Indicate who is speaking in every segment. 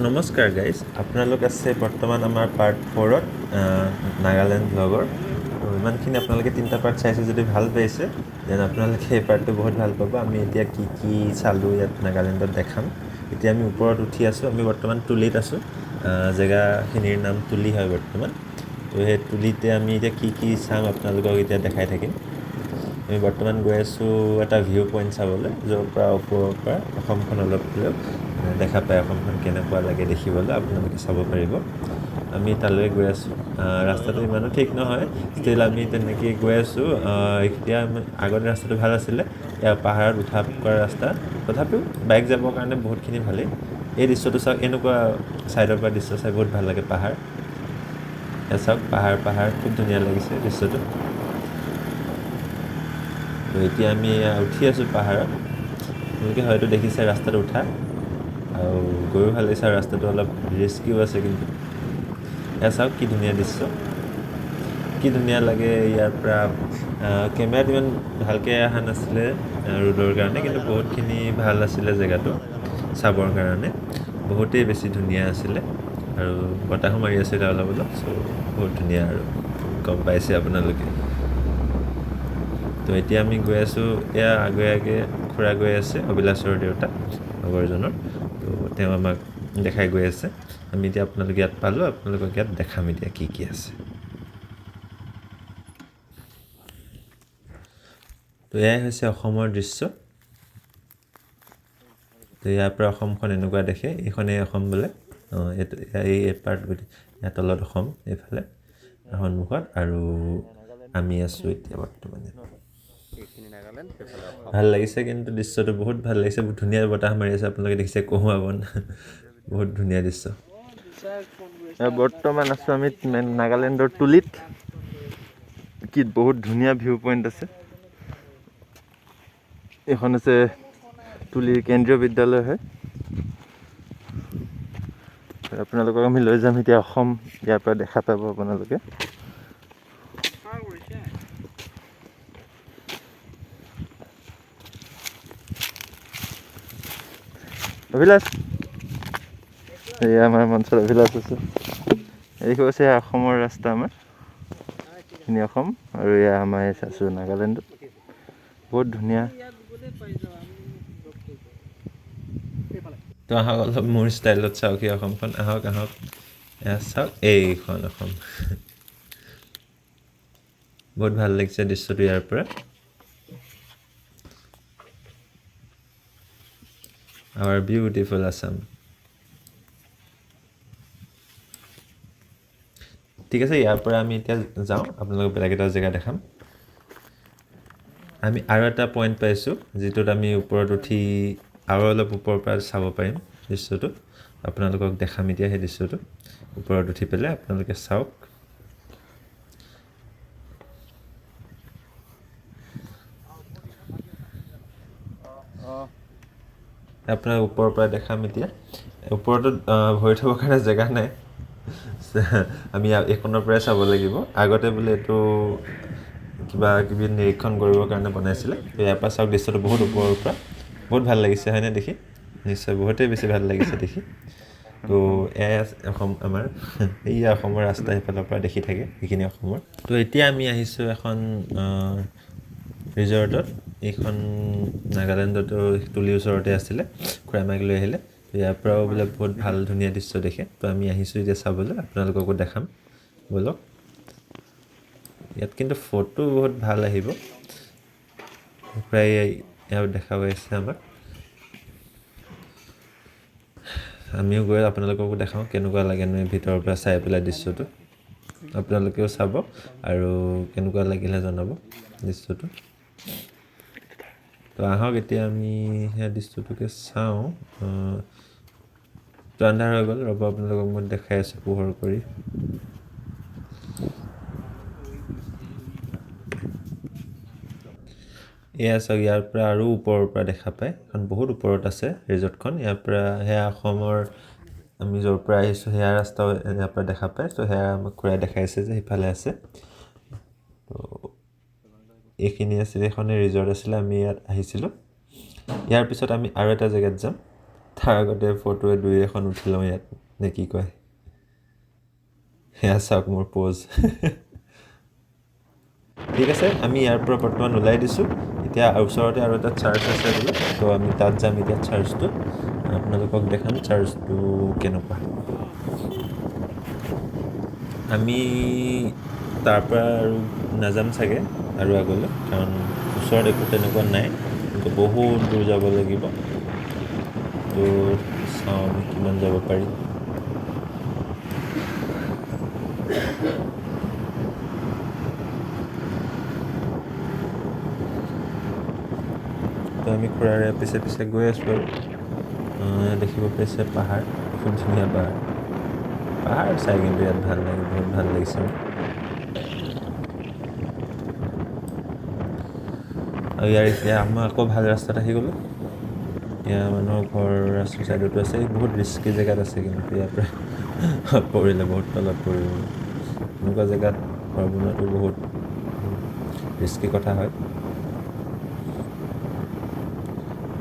Speaker 1: নমস্কাৰ গাইজ, আপোনালোক আছে বৰ্তমান আমাৰ পাৰ্ট 4ত নাগালেণ্ড ব্লগৰ। তো ইমানখিনি আপোনালোকে তিনিটা পাৰ্ট চাইছে, যদি ভাল পাইছে then আপোনালোকে এই পাৰ্টটো বহুত ভাল পাব। আমি এতিয়া কি কি চালোঁ ইয়াত নাগালেণ্ডত দেখাম। এতিয়া আমি ওপৰত উঠি আছোঁ, আমি বৰ্তমান তুলিত আছোঁ। জেগাখিনিৰ নাম তুলি হয় বৰ্তমান। তো সেই তুলিতে আমি এতিয়া কি কি চাম আপোনালোকক এতিয়া দেখাই থাকিম। আমি বৰ্তমান গৈ আছোঁ এটা ভিউ পইণ্ট চাবলৈ, য'ৰ পৰা ওপৰৰ পৰা অসমখন অলপ হ'লেও দেখা পায়। অসমখন কেনেকুৱা লাগে দেখিবলৈ আপোনালোকে চাব পাৰিব। আমি তালৈ গৈ আছোঁ। ৰাস্তাটো ইমানো ঠিক নহয়, ষ্টিল আমি তেনেকেই গৈ আছোঁ। এতিয়া আগতে ৰাস্তাটো ভাল আছিলে, ইয়াৰ পাহাৰত উঠা কৰা ৰাস্তা, তথাপিও বাইক যাবৰ কাৰণে বহুতখিনি ভালেই। এই দৃশ্যটো চাওক, এনেকুৱা ছাইডৰ পৰা দৃশ্য চাই বহুত ভাল লাগে। পাহাৰ এয়া চাওক, পাহাৰ পাহাৰ খুব ধুনীয়া লাগিছে দৃশ্যটো। তো এতিয়া আমি উঠি আছোঁ পাহাৰত। আপোনালোকে হয়তো দেখিছে ৰাস্তাত উঠা, আৰু গৈও ভাল লাগিছে। আৰু ৰাস্তাটো অলপ ৰিস্কিও আছে কিন্তু। এয়া চাওক কি ধুনীয়া দৃশ্য, কি ধুনীয়া লাগে ইয়াৰ পৰা। কেমেৰাত ইমান ভালকৈ অহা নাছিলে ৰ'দৰ কাৰণে, কিন্তু বহুতখিনি ভাল আছিলে জেগাটো চাবৰ কাৰণে, বহুতেই বেছি ধুনীয়া আছিলে। আৰু বতাহো মাৰি আছিলে অলপ অলপ, চ' বহুত ধুনীয়া আৰু গম পাইছে আপোনালোকে। তো এতিয়া আমি গৈ আছোঁ, এয়া আগে আগে খুৰা গৈ আছে, অভিলাষৰ দেউতা লগৰজনৰ। তো তেওঁ আমাক দেখাই গৈ আছে। আমি এতিয়া আপোনালোক ইয়াত পালোঁ, আপোনালোকক ইয়াত দেখাম এতিয়া কি কি আছে। তো এয়াই হৈছে অসমৰ দৃশ্য। তো ইয়াৰ পৰা অসমখন এনেকুৱা দেখে, এইখনেই অসম বোলে। অঁ, এইটো এই পাৰ্ট গোটেই ইয়াৰ তলত অসম, এইফালে সন্মুখত, আৰু আমি আছোঁ এতিয়া বৰ্তমান। ভাল লাগিছে কিন্তু দৃশ্যটো বহুত ভাল লাগিছে, বহুত ধুনীয়া বতাহ মাৰি আছে। আপোনালোকে দেখিছে কহুৱা বন, বহুত ধুনীয়া দৃশ্য।
Speaker 2: বৰ্তমান আছোঁ আমি নাগালেণ্ডৰ তুলিত। কি বহুত ধুনীয়া ভিউ পইণ্ট আছে। এইখন হৈছে তুলিৰ কেন্দ্ৰীয় বিদ্যালয় হয়। আপোনালোকক আমি লৈ যাম এতিয়া অসম, ইয়াৰ পৰা দেখা পাব আপোনালোকে। অভিলাষ, এয়া আমাৰ মঞ্চত অভিলাষ আছে। এইখন হৈছে অসমৰ ৰাস্তা, আমাৰ এইখিনি অসম, আৰু এয়া আমাৰ আছোঁ নাগালেণ্ডত। বহুত ধুনীয়া।
Speaker 1: তো আহক অলপ মোৰ ষ্টাইলত চাওক এই অসমখন। আহক আহক, এয়া চাওক এইখন অসম। বহুত ভাল লাগিছে দৃশ্যটো ইয়াৰ পৰা। Our beautiful Assam. ঠিক আছে, ইয়াৰ পৰা আমি এতিয়া যাওঁ, আপোনালোকক বেলেগ এটা জেগা দেখাম। আমি আৰু এটা পইণ্ট পাইছোঁ, যিটোত আমি ওপৰত উঠি আৰু অলপ ওপৰৰ পৰা চাব পাৰিম দৃশ্যটো। আপোনালোকক দেখাম এতিয়া সেই দৃশ্যটো ওপৰত উঠি পেলাই, আপোনালোকে চাওক। আপোনাক ওপৰৰ পৰা দেখাম এতিয়া। ওপৰতো ভৰি থ'বৰ কাৰণে জেগা নাই, আমি এইখনৰ পৰাই চাব লাগিব। আগতে বোলে এইটো কিবা কিবি নিৰীক্ষণ কৰিবৰ কাৰণে বনাইছিলে। তো ইয়াৰ পৰা চাওক দৃশ্যটো বহুত ওপৰৰ পৰা, বহুত ভাল লাগিছে হয়নে দেখি? নিশ্চয় বহুতেই বেছি ভাল লাগিছে দেখি। তো এয়াই অসম আমাৰ, এইয়া অসমৰ ৰাস্তা, সেইফালৰ পৰা দেখি থাকে সেইখিনি অসমৰ। তো এতিয়া আমি আহিছোঁ এখন ৰিজৰ্টত। এইখন নাগালেণ্ডতো তুলিৰ ওচৰতে আছিলে, খুৰাই মাক লৈ আহিলে। তো ইয়াৰ পৰাও বোলে বহুত ভাল ধুনীয়া দৃশ্য দেখে। তো আমি আহিছোঁ এতিয়া চাবলৈ, আপোনালোককো দেখাম ব'লক। ইয়াত কিন্তু ফটো বহুত ভাল আহিব। প্ৰায় ইয়াত দেখা পাইছে আমাক, আমিও গৈ আপোনালোককো দেখাওঁ কেনেকুৱা লাগেনো এই ভিতৰৰ পৰা চাই পেলাই দৃশ্যটো। আপোনালোকেও চাব আৰু কেনেকুৱা লাগিলে জনাব দৃশ্যটো। তো আহক এতিয়া আমি সেয়া দৃশ্যটোকে চাওঁ। তো আন্ধাৰ হৈ গ'ল, ৰ'ব আপোনালোকক মই দেখাই আছোঁ পোহৰ কৰি। এয়া চাওক, ইয়াৰ পৰা আৰু ওপৰৰ পৰা দেখা পায়। এখন বহুত ওপৰত আছে ৰিজৰ্টখন। ইয়াৰ পৰা সেয়া অসমৰ আমি য'ৰ পৰা আহিছোঁ সেয়া ৰাস্তাও ইয়াৰ পৰা দেখা পায়। তো সেয়া আমাক খুৰাই দেখাইছে যে সিফালে আছে। তো এইখিনি আছিলে, এইখনে ৰিজৰ্ট আছিলে, আমি ইয়াত আহিছিলোঁ। ইয়াৰ পিছত আমি আৰু এটা জেগাত যাম। তাৰ আগতে ফটো দুই এখন উঠি লওঁ ইয়াত, নে কি কয়? সেয়া চাওক মোৰ প'জ। ঠিক আছে, আমি ইয়াৰ পৰা বৰ্তমান ওলাই দিছোঁ। এতিয়া ওচৰতে আৰু এটা চাৰ্চ আছে বোলে, ত' আমি তাত যাম এতিয়া। চাৰ্চটোত আপোনালোকক দেখাম চাৰ্চটো কেনেকুৱা। আমি তাৰ পৰা আৰু নাযাম চাগে আৰু আগলৈ, কাৰণ ওচৰত একো তেনেকুৱা নাই, কিন্তু বহুত দূৰ যাব লাগিব। ত' চাওঁ আমি কিমান যাব পাৰি। তো আমি খুৰাৰে পিছে পিছে গৈ আছোঁ আৰু দেখিব পাইছে পাহাৰ, খুব ধুনীয়া পাহাৰ। পাহাৰ চাই কিন্তু ইয়াত ভাল লাগে, বহুত ভাল লাগিছে মোৰ। আৰু ইয়াৰ এতিয়া আমাৰ আকৌ ভাল ৰাস্তাত আহি গ'লোঁ। ইয়াৰ মানুহৰ ঘৰ ৰাস্তাৰ ছাইডতো আছে, বহুত ৰিস্কি জেগাত আছে, কিন্তু ইয়াৰ পৰা পৰিলে বহুত তলত পৰিব। এনেকুৱা জেগাত ঘৰ বনোৱাটো বহুত ৰিস্কি কথা হয়।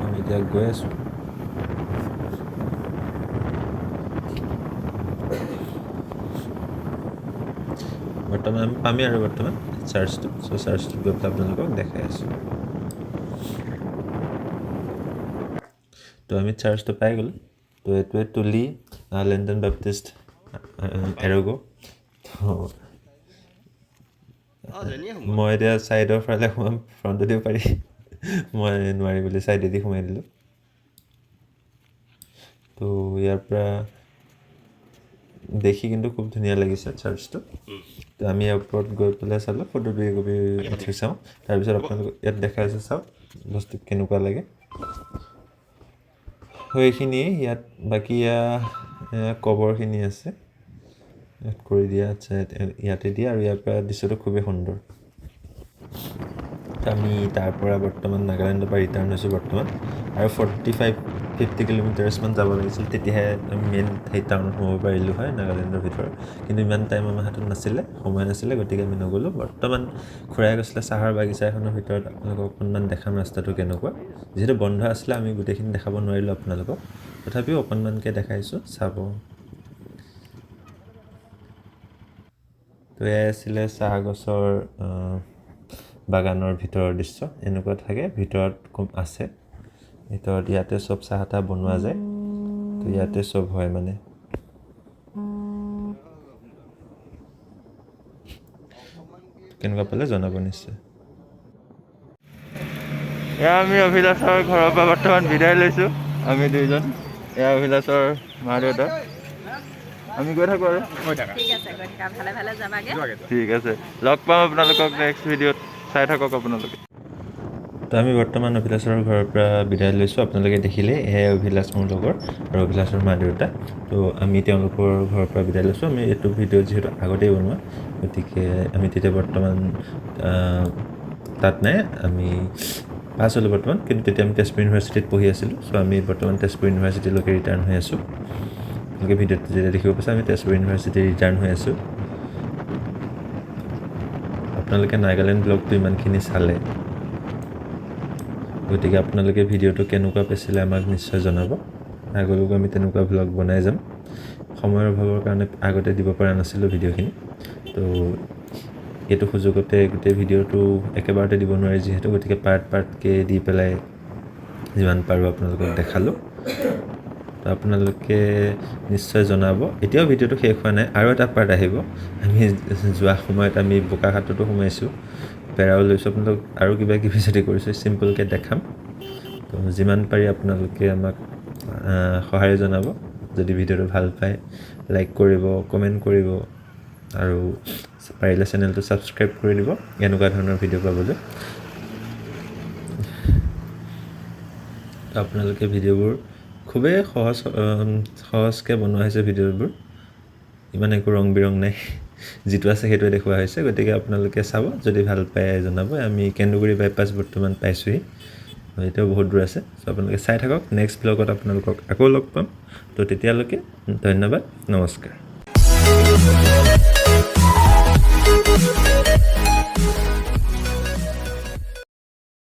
Speaker 1: আমি এতিয়া গৈ আছোঁ। বৰ্তমান আমি পামেই আৰু বৰ্তমান চাৰ্চটো। চ' চাৰ্চটোত গৈ পেলাই আপোনালোকক দেখাই আছোঁ। তো আমি চাৰ্চটো পাই গ'লোঁ। তো এইটোৱে তুলি লেণ্ডন বাপ্টিষ্ট এৰগ'। তো মই এতিয়া ছাইডৰ ফালে সোমাম, ফ্ৰণ্টতেও পাৰি, মই নোৱাৰি বুলি ছাইডেদি সোমাই দিলোঁ। তো ইয়াৰ পৰা দেখি কিন্তু খুব ধুনীয়া লাগিছে চাৰ্চটো। তো আমি ইয়াৰ ওপৰত গৈ পেলাই চালোঁ, ফটো দুই কপি উঠি চাওঁ, তাৰপিছত আপোনালোকক ইয়াত দেখাই আছে, চাওক বস্তু কেনেকুৱা লাগে। এইখিনিয়ে ইয়াত, বাকী কবৰখিনি আছে ইয়াত কৰি দিয়া। আচ্ছা, ইয়াতে দিয়ে আৰু ইয়াৰ পৰা দৃশ্যটো খুবেই সুন্দৰ। আমি তাৰ পৰা বৰ্তমান নাগালেণ্ডৰ পৰা ৰিটাৰ্ণ হৈছোঁ বৰ্তমান, আৰু 45-50 কিলোমিটাৰ্ছমান যাব লাগিছিল, তেতিয়াহে আমি মেইন সেই টাউনত সোমাব পাৰিলোঁ হয় নাগালেণ্ডৰ ভিতৰত। কিন্তু ইমান টাইম আমাৰ হাতত নাছিলে, সময় নাছিলে, গতিকে আমি নগ'লোঁ। বৰ্তমান খুৰাই গৈছিলে চাহৰ বাগিচা এখনৰ ভিতৰত, আপোনালোকক অকণমান দেখাম ৰাস্তাটো কেনেকুৱা। যিহেতু বন্ধ আছিলে, আমি গোটেইখিনি দেখাব নোৱাৰিলোঁ আপোনালোকক, তথাপিও অকণমানকৈ দেখাইছোঁ, চাব। তো এয়াই আছিলে চাহ গছৰ বাগানৰ ভিতৰৰ দৃশ্য। এনেকুৱা থাকে ভিতৰত আছে, ভিতৰত ইয়াতে চব চাহ তাহ বনোৱা যায়, তো ইয়াতে চব হয় মানে। কেনেকুৱা পালে জনাব নিশ্চয়।
Speaker 2: এয়া আমি অভিলাষৰ ঘৰৰ পৰা বৰ্তমান বিদায় লৈছোঁ, আমি দুইজন। এয়া অভিলাষৰ মা দেউতা। আমি গৈ থাকোঁ আৰু।
Speaker 3: ঠিক আছে, গৈ থাকা, ভালে ভালে যাবাগে।
Speaker 2: ঠিক আছে, লগ পাম আপোনালোকক নেক্সট ভিডিঅ'ত, চাই থাকক আপোনালোকে।
Speaker 1: তো আমি বৰ্তমান অভিলাষৰ ঘৰৰ পৰা বিদায় লৈছোঁ। আপোনালোকে দেখিলে, এয়াই অভিলাষ মোৰ লগৰ আৰু অভিলাষৰ মা দেউতা। তো আমি তেওঁলোকৰ ঘৰৰ পৰা বিদায় লৈছোঁ। আমি এইটো ভিডিঅ' যিহেতু আগতেই বনোৱা, গতিকে আমি তেতিয়া বৰ্তমান তাত নাই, আমি পাছ হ'লোঁ বৰ্তমান, কিন্তু তেতিয়া আমি তেজপুৰ ইউনিভাৰ্চিটিত পঢ়ি আছিলোঁ। চ' আমি বৰ্তমান তেজপুৰ ইউনিভাৰ্চিটিলৈকে ৰিটাৰ্ণ হৈ আছোঁ। আপোনালোকে ভিডিঅ'টো যেতিয়া দেখিব পাইছে, আমি তেজপুৰ ইউনিভাৰ্চিটি ৰিটাৰ্ণ হৈ আছোঁ। আপোনালোকে নাগালেণ্ড ব্লগটো ইমানখিনি চালে, গতিকে আপোনালোকে ভিডিঅ'টো কেনেকুৱা পাইছিলে আমাক নিশ্চয় জনাব। আগলৈকো আমি তেনেকুৱা ব্লগ বনাই যাম। সময়ৰ অভাৱৰ কাৰণে আগতে দিব পৰা নাছিলোঁ ভিডিঅ'খিনি, তো এইটো সুযোগতে গোটেই ভিডিঅ'টো একেবাৰতে দিব নোৱাৰি যিহেতু, গতিকে পাৰ্ট পাৰ্টকৈ দি পেলাই যিমান পাৰোঁ আপোনালোকক দেখালোঁ। তো আপোনালোকে নিশ্চয় জনাব। এতিয়াও ভিডিঅ'টো শেষ হোৱা নাই, আৰু এটা পাৰ্ট আহিব। আমি যোৱা সময়ত আমি বোকাখাততো সোমাইছোঁ, পেৰাও লৈছোঁ, আপোনালোক আৰু কিবা কিবি যদি কৰিছোঁ চিম্পলকৈ দেখাম। তো যিমান পাৰি আপোনালোকে আমাক সঁহাৰি জনাব। যদি ভিডিঅ'টো ভাল পায় লাইক কৰিব, কমেণ্ট কৰিব, আৰু পাৰিলে চেনেলটো ছাবস্ক্ৰাইব কৰি দিব এনেকুৱা ধৰণৰ ভিডিঅ' পাবলৈ। তো আপোনালোকে ভিডিঅ'বোৰ খুবেই সহজকৈ বনোৱা হৈছে, ভিডিঅ'বোৰ ইমান একো ৰং বিৰং নাই, যিটো আছে সেইটোৱে দেখুওৱা হৈছে। গতিকে আপোনালোকে চাব, যদি ভাল পায় জনাব। আমি কেন্দুগুৰি বাইপাছ বৰ্তমান পাইছোঁহি, এতিয়াও বহুত দূৰ আছে। চ' আপোনালোকে চাই থাকক, নেক্সট ব্লগত আপোনালোকক আকৌ লগ পাম। তো তেতিয়ালৈকে ধন্যবাদ, নমস্কাৰ।